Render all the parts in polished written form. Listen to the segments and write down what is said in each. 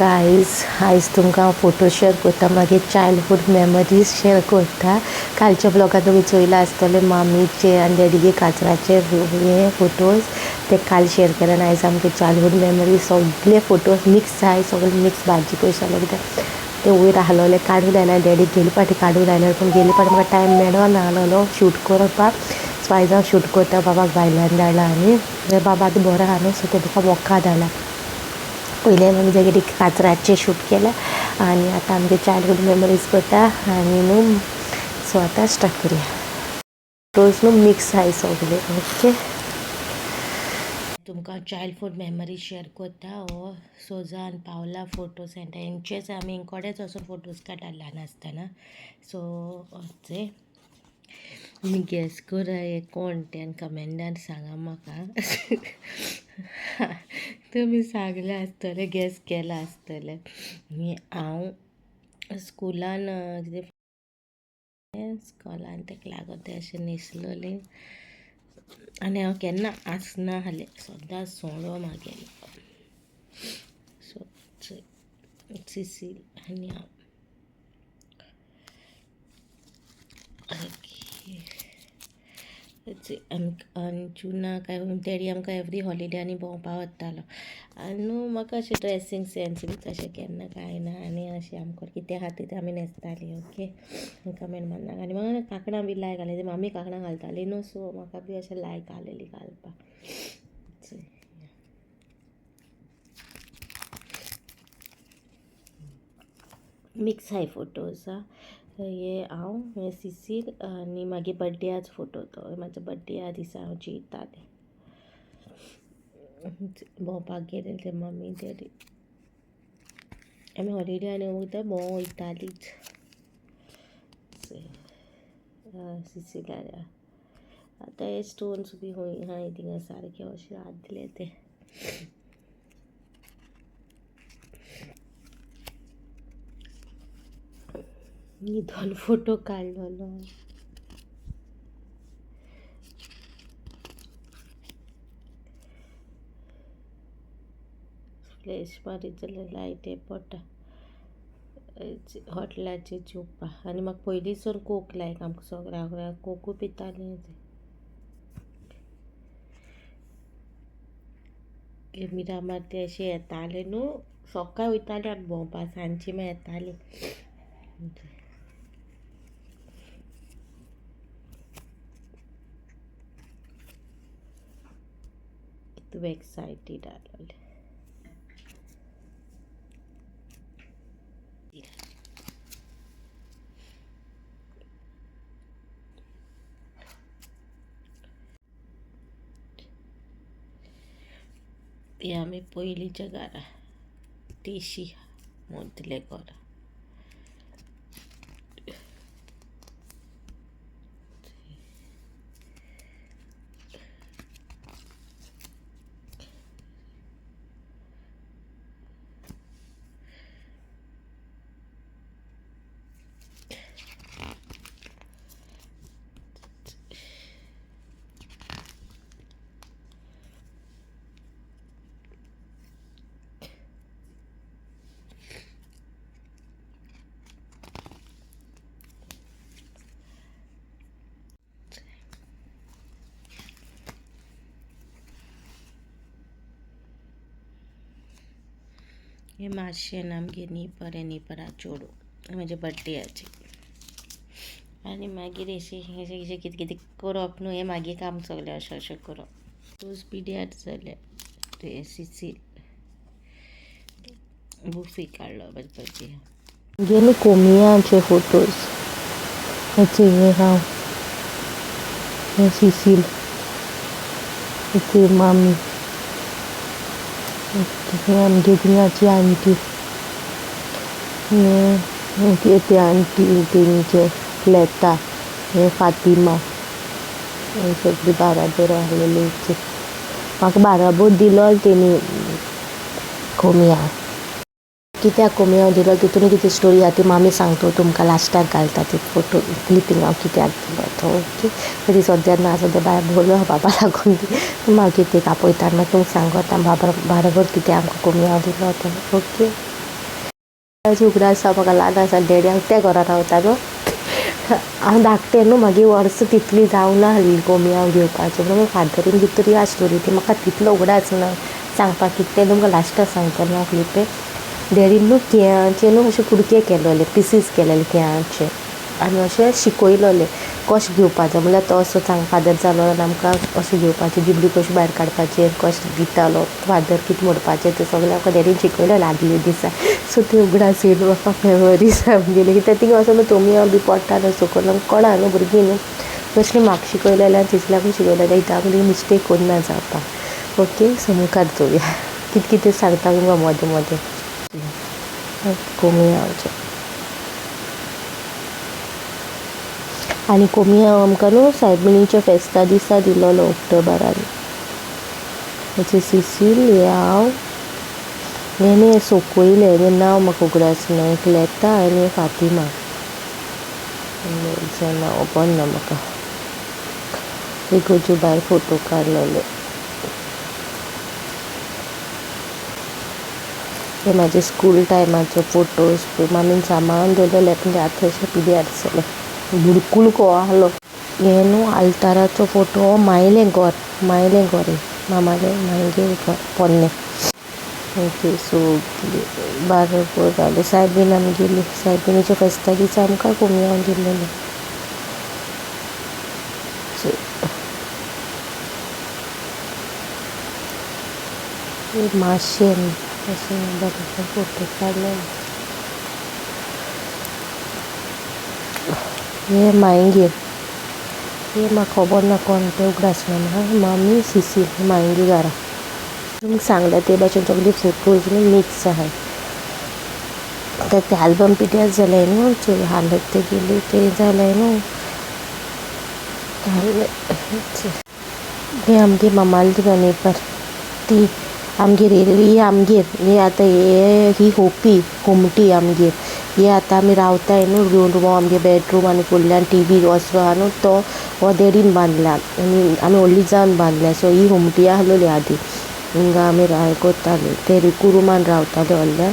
Guys, आयज तुमकां हांव फोटो शेअर करता, मागीर चायल्डहूड मेमरीज शेअर करता. कालच्या ब्लॉगान तुमी चोयलां आसतलें मामीचे आनी डॅडीगे काजराचे हे फोटोज, ते काल शेअर केले. आनी आयज आमगे चायल्डहूड मेमरीज सगळे फोटोज मिक्स आहाय, सगळे मिक्स भाजी कशी जाल्या कित्याक ते वयर आहलोले काडून लायले. डॅडीक गेले पाटी काडून लायले, पूण गेले पाटी म्हाका टायम मेळना आहलोलो शूट करपाक. सो आयज हांव शूट करता. बाबाक भायल्यान धाडला आनी बाबा आतां बरो आहा न्हू, सो तेका वखद धाडला. पयलीं आमी तेगेली काजराचें शूट केलें आनी आतां आमगे चायल्डहूड मेमरीज करता आनी न्हू. सो आतां स्टार्ट करुया. फोटोज न्हू मिक्स आहाय सगळे. ओके, तुमकां चायल्डहूड मेमरीज शेअर करता. हो सोजा आनी पावला फोटो सेंटर हेंचेच आमी कडेच वचून फोटोज काडटा ल्हान आसतना. सो ते तुमी गॅस करा हे कोण ते आनी कमेंटान सांगा म्हाका. तुमी सांगलें आसतलें, गॅस केलां आसतलें. हांव स्कुलान कितें स्कॉलान तेका लागून तें अशें न्हेसलोलें आनी हांव केन्ना आसना आहलें, सदांच सोंडो म्हागेलो. सो सिसील आनी हांव. आमकां जुना काय डॅडी आमकां एवरी हॉलिडे आनी भोंवपा वतालो. आनी न्हू म्हाका अशें ड्रेसींग सेन्स बी तशें केन्ना कांय ना आनी अशें आमकां कितें आहा तें आमी न्हेसतालीं. Okay, comment मारनाका. आनी म्हाका कांकणां बी लायक आहलें, मामी कांकणां घालताली न्हू, सो म्हाका बी अशें लायक आहलेली घालपाक. मिक्स आहाय फोटोज. हे हांव, हे सिसील आनी मागीर बड्डेयाचो फोटो, तो म्हाजो बड्डेया दिसा हांव जेयतालें. भोंवपाक गेलें ते मम्मी डॅडी. आमी हॉलिडे आनी वयता भोंवोंक वयतालींच. सिसिलाल्या आतां हे स्टोन्स बी खंय आहाय थिंगा सारके अशें आदले ते. न्हिदोन फोटो काडलेलो. फ्लॅश मारीत जाल्यार लायट पडटा. हॉटेलाचेर जेवपाक आनी म्हाका पयलींसून कोक लायक, आमकां सगळ्यांक कोकूय पितालीं. मिरामार ते अशें येताले न्हू, सकाळीं वयताले आमी भोंवपाक, सांजची मागीर येताली. कितू एक्सायटीड आहलोलें. ती आमी पयलींच्या घरा तेशी मदलें घर. हे मातशें आमगे निपर, हे निपरा चेडूं म्हज्या बड्डेयाचे. आनी मागीर अशें अशें अशें कितें कितें करप न्हू, हें मागीर काम सगळें अशें अशें करप. तोच पिड्यार जाले ते सिसील बुफे काडलो म्हज्या बड्डेया. गे न्हू कोमियाचे फोटोज. हे हांव, हे सिसील, ते मामी, आमगे थिंगाची आंटी, ते आंटी तेंचे लता, हे फातिमा, हे सगळीं बाराबर आहलेली. म्हाका बाराबोर दिलो तेणी कोमिया. कित्याक कोमिया दिलो तितून कितें स्टोरी आहा ती मामी सांगता तुमकां, लास्टाक घालता ती फोटो क्लिपींग हांव कित्याक दिलो तो. ओके, ती सद्या ना, सद्या बाय बोलो बाबा लागून ती मागीर ते आपयता मागीर तुमकां सांगता बाबा बाराबर कित्याक आमकां कोमिया दिलो तो. ओके. अशें उगडास आसा म्हाका ल्हान आसा डॅडी हांव त्या घरा रावता न्हू, हांव धाकटें न्हू, मागीर वर्सां तितलीं जावना आसलीं कोमियांव घेवपाचें म्हणून फादरीन कितें तरी आसतली ती म्हाका तितलो उगडास ना सांगपाक कितें तें तुमकां लास्टाक सांगतलें हांव क्लिपे. डॅडीन न्हू केळ्यांचे न्हू अशे कुडके केलोले, पिसीस केलेले केळ्यांचे आनी अशें शिकयलोलें कशें घेवपाचें. म्हणल्यार तो असो सांग फादर जालो जाल्यार आमकां अशें घेवपाचें, जिबली कशी भायर काडपाची, कशें दितालो फादर कितें म्हणपाचें तें सगलें आमकां डॅडीन शिकयलेलें आदले दिसा. सो ते उगडास येयलो म्हाका मेमरीज आमगेली कित्याक थिंगां वोसोन न्हू तोमयो बी पोडटा न्हू सकयल आमकां कोणा न्हू, भुरगीं न्हू, तशें म्हाका शिकयलेलें आनी सिसिलाकूय शिकयलेलें कित्याक आमी मिस्टेक कोन्ना जावपाक. ओके, सो मुखार चोवया कितें कितें सांगता तुमकां मोदें मोदें. कोमियांवचें आनी कोमियांव आमकां न्हू सायबिणीच्या फेस्ता दिसा दिलोलो ऑक्टोबरान. सिसील हें हांव हें सोकयलें, हेजें नांव म्हाका उगडास ना, एक लेता आनी फातिमा, नांव खबर ना म्हाका. इगोर्जे भायर फोटो काडलेले. हे म्हाजे स्कूल टायमाचो फोटोज. मामीन सामान दवरलेले पूण ते आतां अशें पिड्यार जाले, बुडकूल को आहलो. हे न्हू आल्ताराचो फोटो, मायलें घर, मायलें घर, हें मामालें मांयगे घर पोन्नें. ओके, सो बारोबर जालें. सायबीण आमगेली, सायबिणीच्या फेस्ता दिसा आमकां कोमियांव दिल्लेलें. माशेन अशें बरोबर फोटो काडलेले. हे मांयगेर, हे म्हाका खबर ना कोण तें, उगडास ना म्हाका. मामी सिसील मांयगे घरा तुमकां सांगल्या ते भाशेन सगळे फोटोज न्हू मिक्स आहाय. आतां ते आल्बम पिड्यार जाले न्हू, चोय हालत तेगेली तें जालें न्हू. हे आमगे मामाले थिंगा नेबर ती आमगेर येयलेली. ही आमगेर ही आतां हे ही होपी होमटी आमगेर. हे आतां आमी रावताय न्हू रूम, आमगे बेडरूम आनी फुडल्यान टीवी असलो आहा न्हू तो हो डॅडीन बांदला आनी आमी व्हडली जावन बांदल्या. सो ही होमटी आहलोली आदी, हिंगा आमी कोत्ताली. ते एकू रुमान रावताले व्हडल्या,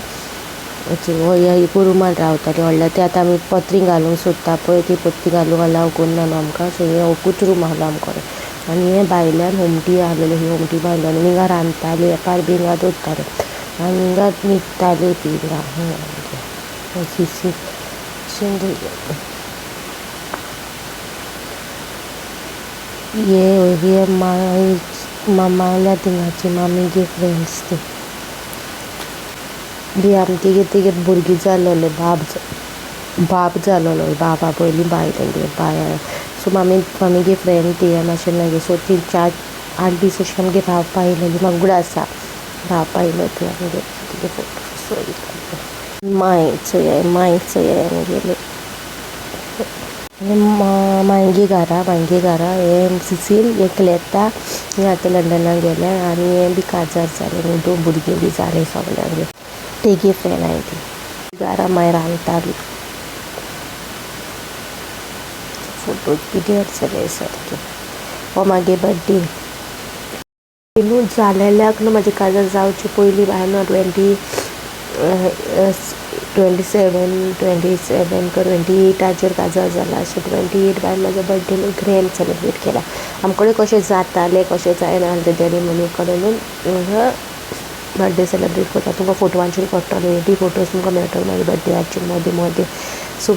ह्या एकू रुमान रावताले व्हडल्या. ते आतां आमी पत्री घालूंक सोदता पळय, ती पत्री घालूंक अलाव कोन्ना न्हू आमकां. सो हें एकूच रूम आहलो आमकोडे आनी हें भायल्यान होमटी आहलेली. ही होमटी भायल्यान हिंगा रांदताली, एपार बी हिंगा दवरताले आनी हिंगा न्हिदताली बी हिंगा. सिसी हे हे माय मामाल्या थिंगाची मामीगे फ्रेंड्स ती बी. आमगे तेगे भुरगीं जालोले, बाब बाब जालोलो, बाबा पयलीं बाय तेंगे बाय. सो मामी मामीगे फ्रेंड ती मातशें मागीर. सो ती 4-8 दीस अशें आमगेर रावपा येयलेली, म्हाका उगडास आसा रावपा येयलो ती आमगेर. तिगे फोटो मांय चोयाय, मांय चोयाय आमगेली मांयगे घरा, मांयगे घरा. हें सिसील, हें क्लेता, हें आतां लंडनाक गेलें आनी हें बी काजार जालें, दोन भुरगीं बी जालीं सगल्यांगेर. तेगे फ्रेंड आहाय ती. घरा मांय रांदताली. फोटो पिड्यार जाले सारके. हो म्हागे बड्डे न्हू जालेल्याक न्हू, म्हाजें काजार जावचे पयलीं बाय न्हू 27 28आचेर काजार जाला. सो 28 बाय म्हाजो बड्डे न्हू ग्रँड सेलेब्रेट केला. आमकडे कशें जातालें कशें जायना जालें, डॅडी मम्मी कडेन न्हू बड्डे सेलेब्रेट करता. तुमकां फोटवांचेर कळटलें, ती फोटोज तुमकां मेळटले म्हाजे बड्डेयाचे मदीं मदीं. सो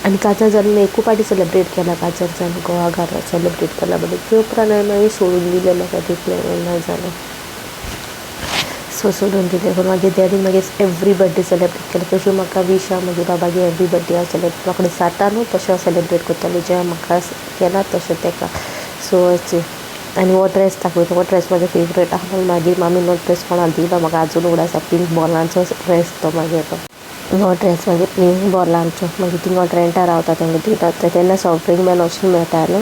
आनी काजार जालें एकू पाटी सेलेब्रेट केला, काजार जावन गोवा घरा सेलेब्रेट केला. बट ते उपरांत हांवें मागीर सोडून दिलें, म्हाका तितलें ना जालें. सो सोडून दिलें. पूण मागीर डॅडीन मागीर एवरी बड्डे सेलेब्रेट केलो. तश्यो म्हाका वीश आहा म्हजे बाबागे एवरी बड्डे हांव सेलेब्रेट म्हाका जाता न्हू तशें हांव सेलेब्रेट करतलें, जें म्हाका केलां तशें तेका. सो अशें आनी हो ड्रेस दाखयता, हो ड्रेस म्हाजो फेवरेट आहा. मागीर मामीन हो ड्रेस कोणाक दिलो म्हाका आजून उगडास आसा, पिंक बॉलांचो ड्रेस तो मागीर. हो ड्रेस मागीर पिंक बॉलांचो मागीर थिंगा रेंटा रावता तेंगे दिला तेन्ना सॉफ्ट ड्रिंक बीन अशें मेळटा न्हू.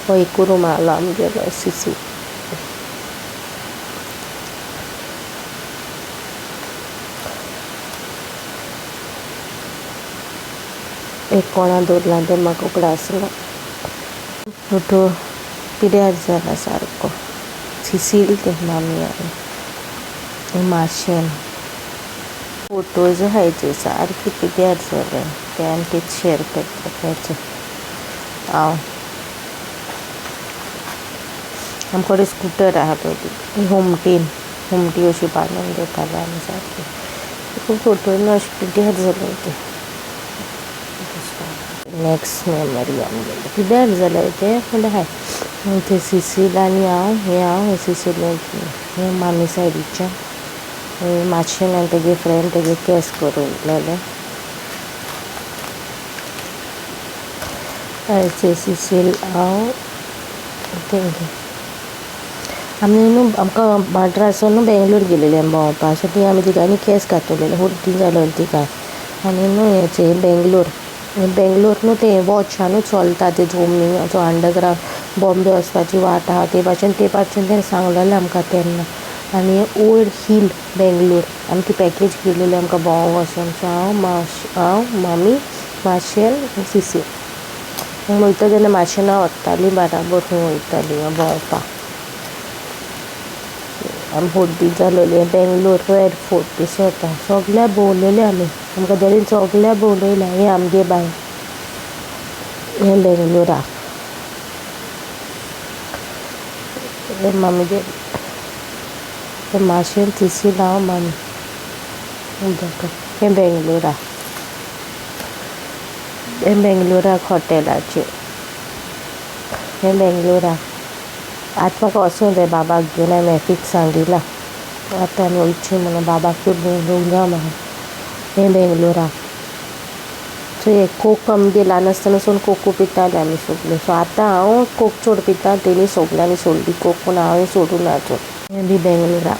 हो एकू रूम आहलो आमगेलो सिसी. एक कोणा दवरलां तें म्हाका उगडास ना. फोटो पिड्यार जाला सारको. सिसील तें मामी आनी माशेन. फोटोज आहाय ते सारके पिड्ड्यार जाले ते आनी कितें शेअर करता हांव. आमकडे स्कुटर आहा पयली हुमटीन हुमटी अशी बांदून घेताले आमी सारकी. खूब फोटो न्हू अशे पिड्ड्यार जाले ते. नेक्स्ट मेमरी आमगेली पिड्ड्यार जाले ते पूण आहाय. ते सिसील आनी हांव हें हांव हें सिसील हें मामी सायडीच्यान मातशें आनी तेगे फ्रेंड तेगे केंस करून सिसील हांव तेंगे. आमी न्हू आमकां माड्रासान न्हू बेंगलोर गेलेली आमी भोंवपाक. सो थंय आमी तिगांनी केंस कातरलेले हुड्डी जालोली तिगांय. आनी न्हू हेचे बेंगलोर बेंगलोर न्हू तें वॉचानूच न्हू चलता ते जो अंडरग्रावंड बॉम्बे वचपाची वाट आहा ते भाशेन ते भाशेन तेणें सांगलेलें आमकां तेन्ना. आनी ओल्ड हील बेंगलोर आमी ती पॅकेज केलेली आमकां भोंवंक वचोन. सो हांव हांव मामी माशेल सिसील वयता तेन्ना माशेना वताली बाराबोर खंय वयताली भोंवपाक. आमी होड्डी जालोली बेंगलोर रेड फोर्ट दिसता सगल्या भोंवलेले आमी. आमकां डॅडीन सगल्या भोंवडयला. हें आमगे बाय हें बेंगलोराक हें मामीगे हें माशेल सिसील हांव मामी हें बेंगलोराक हें बेंगलोराक हॉटेलाचेर हें बेंगलोराक. आतां म्हाका वचूंक जाय बाबाक घेवन हांवें मॅफीक सांगिलां आतां आमी वयची म्हणून बाबाक बी भोंवडोवंक जाय म्हाका. हें बेंगलोराक. सो हे कोक आमगे ल्हान आसतना सावन कोको पिताले आमी सगळे. सो आतां हांव कोक चड पिता तेणी सगल्यांनी सोडली कोक पूण हांवें सोडूंक ना अजून. हें बी बेंगलोराक.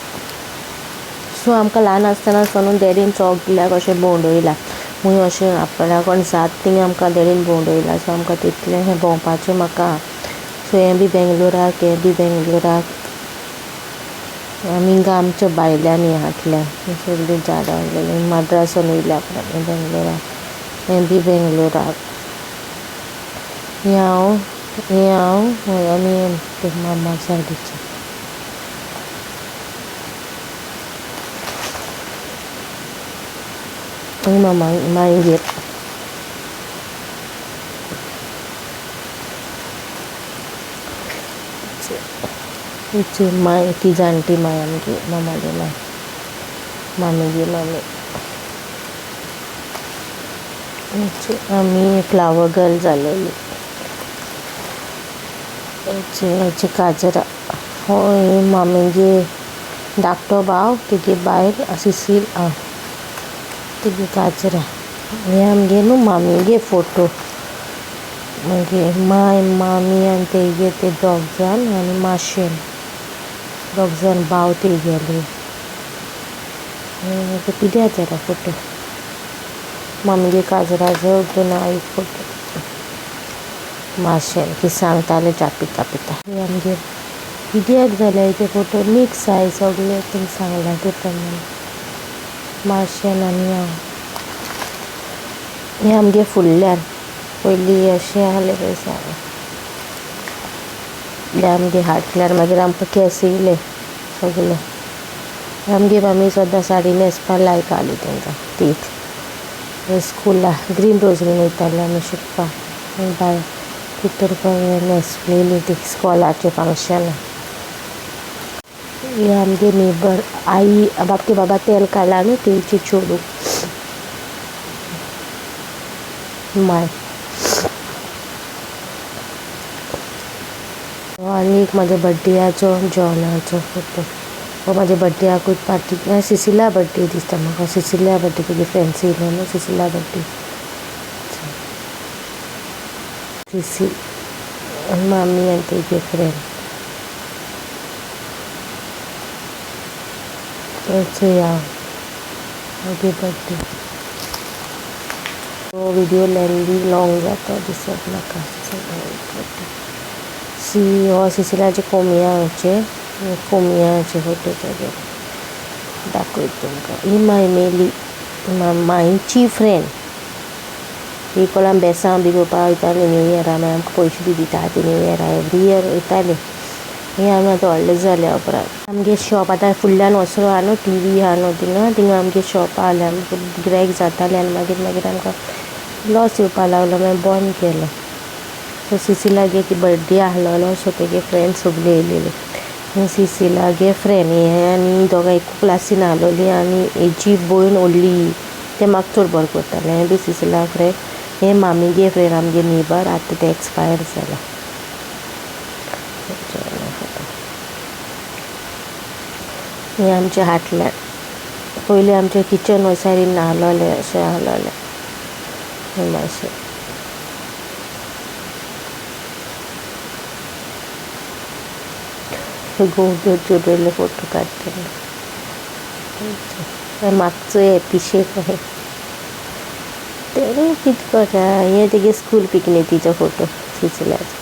सो आमकां ल्हान आसतना सावन डॅडीन सगल्याक अशें भोंवडयलां. खूंय अशें आपल्या कोण जात थिंगां आमकां डॅडीन भोंवडयलां. सो आमकां तितलें हें भोंवपाचें म्हाका. सो हें बी बेंगलोराक हें बी बेंगलोराक. आमी हिंगा आमच्या भायल्यान हाटल्यान सगळीं झाडां आहलेलीं माड्रासून येयल्या उपरांत बेंगलोराक. हें बी बेंगलोराक. हें हांव हें हांव आनी ते मामा सायडीचे. मामा मांयगेर. माय ती जाणटी माय आमगे मामागे माय मामीगे मामी. आमी फ्लावर गर्ल जालेली. हेचे काजरा हो मामीगे धाकटो भाव तेगे बायल सिसील हांव तेगे काजरा. हे आमगे न्हू मामीगे फोटो. मागीर माय मामी आनी तेगे ते दोग जाण आनी माशेन दोग जाण भाव तेगेले. पिड्ड्यार जाला फोटो. मामीगे काजराचो दोन एक फोटो. माशेन कितें सांगतालें च्या पिता पिता. आमगे पिड्ड्यार जाले ते फोटो मिक्स आहाय सगळे तुमकां सांगलां ते प्रमाणे. माशेन आनी हांव. हें आमगे फुडल्यान पयलीं अशें आहलें पळय सांग आमगे हाटल्यार मागीर आमकां केंस येयले सगळे. आमगे मामी सद्दां साडी न्हेसपा लायक आहली तेंकां तीच. स्कुला ग्रीन रोजरीन वयताले आमी शिकपाक बाय तितूर न्हेसलेली ती स्कॉलाचें फंक्शनाक. हे आमगे नेबर आई बाबके बाबा तेल काडलां न्हू तेंची चेडूं माय. आनी एक म्हाज्या बड्डेयाचो जॉनाचो फोटो. हो म्हाज्या बड्डेयाकूच पार्टी सिसिला बड्डे दिसता म्हाका. सिसिल्या बड्डे तेगे फ्रेंड्स येयले न्हू सिसिला बड्डे. सिसी मामी आनी तेगे फ्रेंड. चोया हांव म्हागे बड्डे. हो व्हिडियो लेंदी लॉंग जाता दिसत म्हाका. सी हो सिसिलाचे कोमियांचे कोमियांचे फोटो तेगे दाखयता तुमकां. ही माय मेली मांयची फ्रेंड. ही कोणाक बेसांव बी करपाक वयताली न्यू इयरा मागीर आमकां पयशे बी दिता ती न्यू इयरा एवरी इयर वयताली. हें आमी आतां व्हडले जाल्या उपरांत आमगे शॉप आतां फुडल्यान वसरो आहा न्हू टी वी आहा न्हू थिंगा थिंगा आमगे शॉप आहलें आमकां गिरायक जातालें आनी मागीर मागीर आमकां लॉस येवपा लागलो मागीर बंद केलो. सो सिसिलागे की बड्डे आहलोलो सो तेगे फ्रेंड्स सगळीं येयलेलीं. सिसिलागे फ्रेंड हें आनी दोगां एकू क्लासीन आहलोलीं आनी हेजी भयण व्हडली तें म्हाका चड बरें करतालें. हें बी सिसिला फ्रेंड, हें मामीगे फ्रेंड आमगे नेबर, आतां तें एक्सपायर जालां. हें आमच्या हाटल्यान पयलीं आमचें किचन हो सायडीन आहलोलें अशें आहलोलें मातशें. घोव घेवन फोटो काडटा तेन्ना मागचो हें पिशें कहें तें कितें कोता. हें तेगे स्कूल पिकनिकेचो फोटो सिसिलाचो.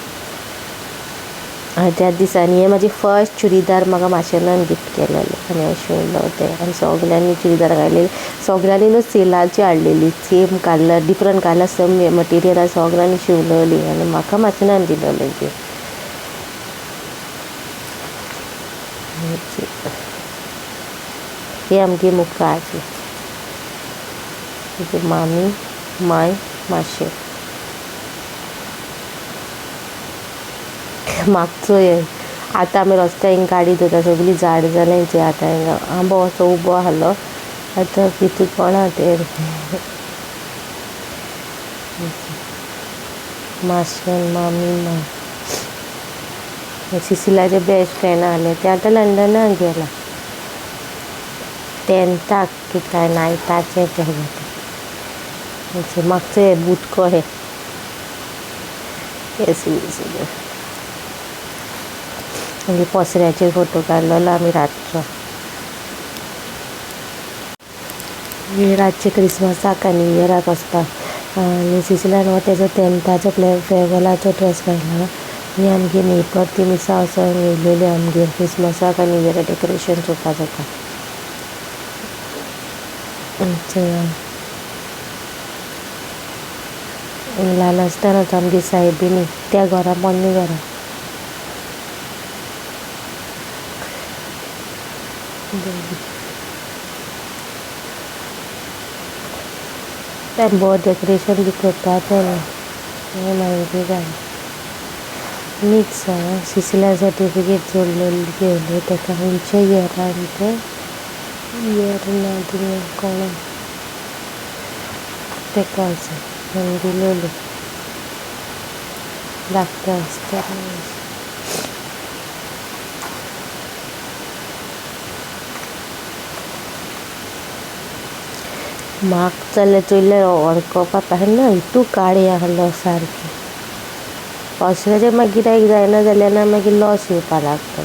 त्या दिसांनी हें म्हाजी फर्स्ट चुडीदार म्हाका माशेनान गिफ्ट केलेलें आनी हांवें शिंवलो तें. आनी सगल्यांनी चुडीदार घातलेली, सगल्यांनी न्हू सेलाची हाडलेली, same colour different colour same मटेरियलां सगल्यांनी शिंवलोली आनी म्हाका माशेनान दिलोलें गिफ्ट. हे आमगे मुखार तुजी मामी माय माशेन मागचो हे. आतां आमी रस्त्या हिंगा गाडी धरता सगळीं झाड जाल्यां जे आतां हिंगा आंबो असो उबो आहलो आतां कितें कोणा तें. माशेन मामी माय सिसिलाचे बेस्ट फ्रेंड आहले ते आतां लंडनाक गेला टेंथाक की काय नायन्थाचे ते. मागचो हे बुटको हे मागीर पसऱ्याचेर फोटो काडलेलो आमी रातचो. रातचे क्रिसमसाक आनी न्यू इयराक वचपाक. आनी सिसिलान हो तेजो टेंथाचो फेरवेलाचो ड्रेस घातला. आनी आमगे नेबर ती मिसा वचोन येयलेली आमगेर क्रिसमसाक आनी न्यू इयराक डेकोरेशन चोवपा जाता. ल्हान आसतनाच आमगे सायबिणी त्या घरा पोन्ने घरा. बरें डेकोरेशन बी करता तेन्ना मागीर जालें मिक्स. सिसिला सर्टिफिकेट जोडलेली घेवली ताका खंयच्या इयरान तें इयर ना थिंगा कोणा ताका आसा दिलोली धाकटें आसतना. म्हाका जाल्यार चोयल्यार वळखोपा ना इतू काळें आहलो सारकें. पसऱ्याचेर मागीर गिरायक जायना जाल्यार ना मागीर लॉस येवपा लागता.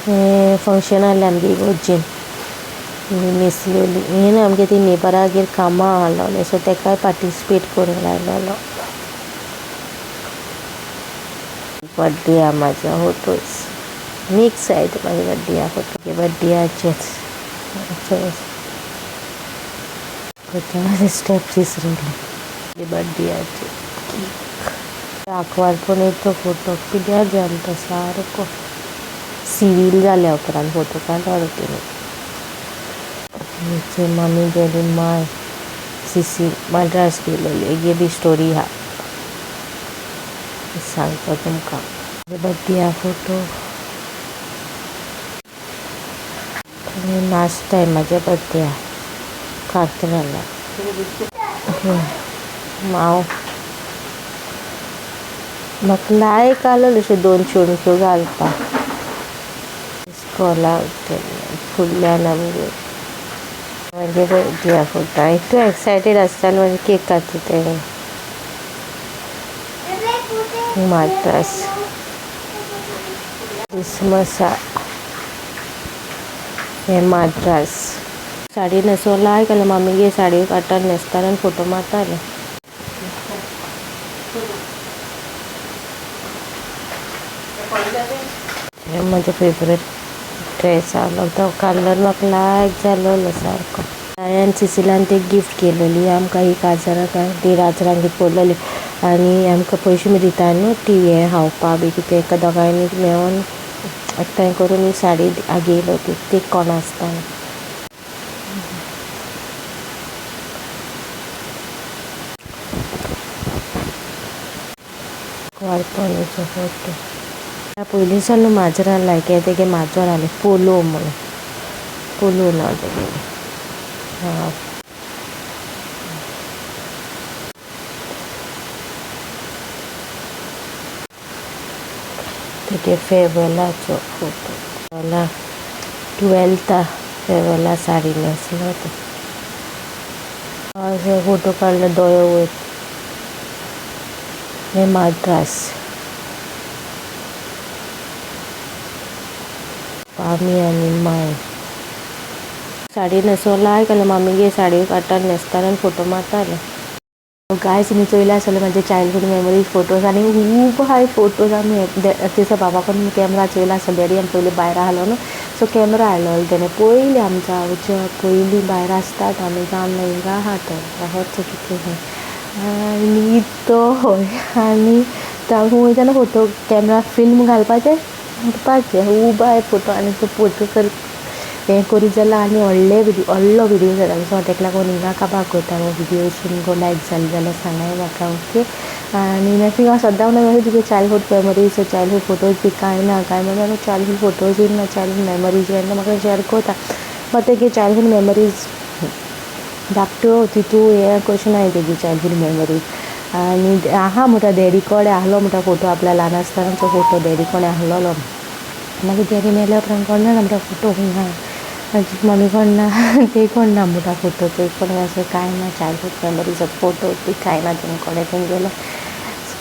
हें फंक्शन आहलें आमगे इगोर्जेन न्हेसलेली. हें न्हू आमगे ती नेबरागेर कामां आहलोलें सो तेकाय पार्टिसिपेट करूंक लायलोलो. बड्डे आहा म्हाजो फोटोज मिक्स आहाय ते म्हाजे बड्डे फोटो बड्डेयाचेच स्टेप्स विसरले बड्डेयाचे केक. आंकवार पण तो फोटो पिड्ड्यार जालो तो सारको सिवील जाल्या उपरांत फोटो काडलो तिणें. मामी डॅडी माय सिसी मद्रास गेलेली हेगे बी स्टोरी आहा सांगता तुमकां. बड्डेया फोटो लास्ट टायम म्हाज्या बड्डेया कातराला. हांव म्हाका लायक आहलोलें अशें दोन चोणक्यो घालपाक इस्कॉलाक फुडल्यान आमगे म्हागे बड्डेया फोटो. हांव इतू एक्सायटेड आसतालें म्हाजे केक काडटा तेन्ना. माद्रास क्रिसमसा हें माद्रास साडी न्हेसो लायक आहलें मामीगे साडी काडटा न्हेसतालें आनी फोटो मारतालें. हें म्हाजें फेवरेट ड्रेस आहलो तो कलर म्हाका लायक जालोलो सारको. हांवें सिसिलान ते गिफ्ट केलेली आमकां 1000 काय 1500 कितें पडलेली. आनी आमकां पयशे बी दिता न्हू ती हें खावपा बी कितें एका दोगांयनी मेळोन एकठांय करून ही साडी घेयलो ती तीग कोण आसतना. कुंवारपणीचो फोटो. पयलींच्यान माजरां लायक हें तेगे माजर आहलें पोलो म्हणून, पोलो नांव तेगेलें. हां, तेगे फेरवेलाचो फोटो. टुवेल्था फेरवेला साडी न्हेसलो तो. अशे फोटो काडले दोळे वयर. हें माद्रास. मामी आनी मांय साडी न्हेसोन लायक आसलें. मामीगे साडी काडटा न्हेसतालें आनी फोटो मारतालें. गायज, तुमी चोयले आसतले म्हाजे चायल्डहूड मेमरीज फोटोज आनी खूब आहाय फोटोज. आमी दिसा बाबा कडून कॅमरा चोयला आसतलो. डॅडी आमी पयलीं भायर आहलो न्हू, सो कॅमरा हाडलेलो तेणें पयलीं. आमी जावच्या पयलीं भायर आसतात आमी, जावन हिंगा आहा तो होच कितें आनी तो हय. आनी तो वयताना फोटो कॅमरा फिल्म घालपाचें उडपाचें. खूब आहाय फोटो आनी तो फोटो कर हें करीत जाल्यार आनी व्हडले विडियो, व्हडलो विडियो जाता. सो तेका लागून हिंगा काबार करता हो विडियो. तुमकां लायक जालें जाल्यार सांगाय म्हाका, ओके. आनी मागीर हांव सद्दां म्हणटा तुगे चायल्डहूड मेमरीज, चायल्डहूड फोटोज बी कांय ना काय म्हणल्यार चायल्डहूड फोटोज ना, चायल्डहूड मेमरीज ना म्हाका शेअर करता. बट तेगे चायल्डहूड मेमरीज धाकट्यो तितू हें कशें नाय तेगी चायल्डहूड मेमरीज. आनी आहा म्हणटा डॅडी कडेन आहलो म्हणटा फोटो, आपल्या ल्हान आसतनाचो फोटो डॅडी कडेन आहलोलो. मागीर डॅडी मेल्या उपरांत कोण जाणा म्हणटा फोटो खूंय आहा, मम्मी कोण ना, ते कोण ना म्हणटा फोटो, ते कोण अशें कांय ना. चायल्डहूड मेमरीज फोटो बी कांय ना तेंचे कडेन तेंगेले.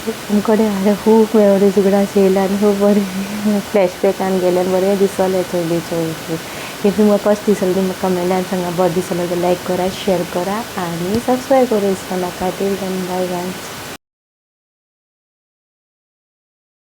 आमचे कडेन आहा खूब मेमरीज. उगडास येयला आनी खूब बरें फ्लॅशबॅकान गेलें, बरें दिसलें चोयली चोयली. If तुमकां कशें दिसलें तुमकां कमेंटान सांगा. बरें दिसलें जाल्यार लायक करा, शेअर करा आनी सबस्क्रायब करूं विसरनाका. Till then, bye guys.